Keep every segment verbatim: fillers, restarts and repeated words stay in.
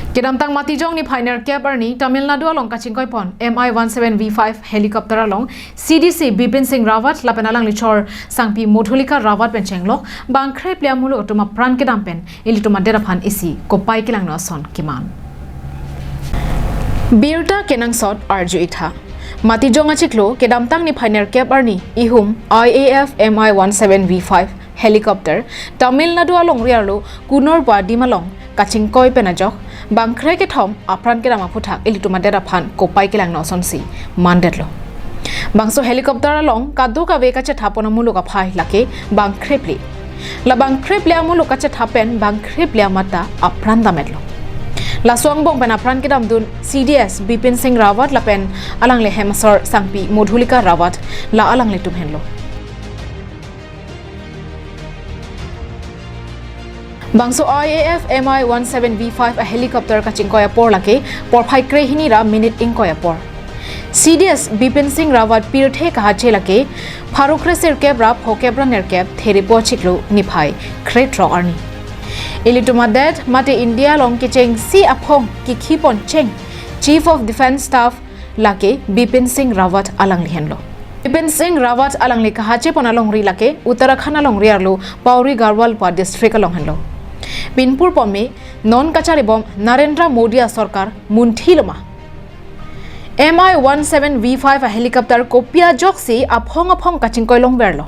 Kedamtang Matijong niphai nerkep arni Tamil Nadu along kachingkoipon M I one seven V five helicopter along C D S Bipin Singh Rawat lapen alangli chor sangpi Madhulika Rawat pen chenglok bang krephli amuluk atum apran kedam pen ilitum adet aphan isi kopai kelangno ason keman. Birta kenangsot arju-ik tha. Matijong achiklo kedamtang niphai nerkep arni ihum I A F M I one seven V five helicopter Tamil Nadu alongri arlo Coonoor pu adim along kachingkoi pen ajok bang krekethom apran kedam aphuthak ilitum adet aphan kopai kelangno asonsi mandetlo. Bangso helicopter along kadokave kachethapon amuluk aphai lake bang krephli. La bang krephli amuluk kachethap pen bang krephli amat ta apran dametlo. Laso angbong pen apran kedamdun C D S Bipin Singh Rawat lapen alangli hem asor sangpi Madhulika Rawat la alanglitum henlo. Bangso I A F M I one seven V five a helicopter kachingkoi apor lake porphai krehini ra minute ingkoi apor. C D S Bipin Singh Rawat pirthe kahache lake pharo kresirkep ra phokep ra nerkep Therepo achiklo niphai krethrok arni. Ilitum adet mate India along kechengsi aphong kikhipon cheng Chief of Defence Staff lake Bipin Singh Rawat alangli henlo. Bipin Singh Rawat alangli kahachepon alongri lake Uttarakhand alongri arlo Pauri Garhwal pu a district along henlo. Pinpur pome non kacharibom Narendra Modi a sorkar munthiloma. M I one seven V five a helicopter kopi ajoksi aphong aphong kachingkoi longverlo.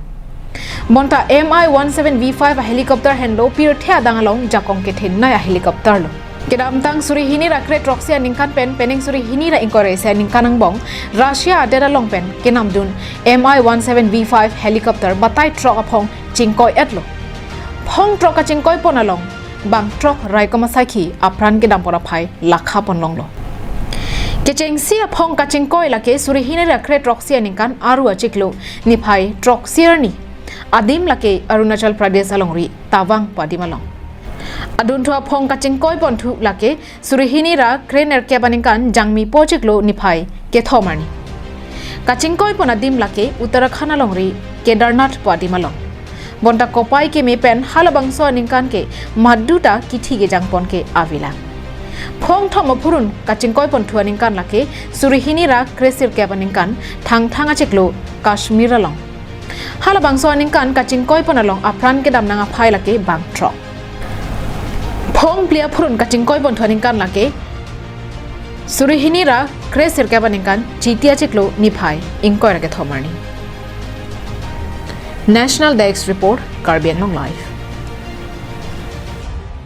Bonta M I one seven V five a helicopter henlo pirthe adang along jakong kethenei a helicopter lo. Kedamtang suri hini ra krethroksi aningkan pen penang suri hini ra ingkoi ra isi aningkan angbong Russia adet along pen kenamdun M I one seven V five helicopter batai throk aphong chingkoi-etlo. Phong throk kachingkoipon along bang throk raikom asaikhi apran kedampon aphai lakhapon longlo. Kechengsi aphong kachingkoi lake suri hini ra krethroksi aningkan Aru achiklo niphai throksi arni. Adim lake Arunachal Pradesh alongri Tawang pu adim along. Adunthu aphong kachingkoiponthu lake suri hini ra krenerkep aningkan Jangmipo achiklo niphai kethom arni. Kachingkoipon adim lake Uttarakhand alongri Kedarnath pu adim along. Bonta kopai keme pen halabangso aningkan ke maduta kithi kejangpon ke avelang. Phongthom aphurun kachingkoiponthu aningkan lake suri hini ra kresirkep aningkan Thangthang achiklo Kashmir along. Halabangso aningkan kachingkoipon along apran kedam nang aphai lake bang throk. Phongphli aphurun kachingkoiponthu aningkan lake suri hini ra kresirkep aningkan Chiti achiklo niphai ingkoi ra kethom arni. National Desk Report, Karbi Anglong Live.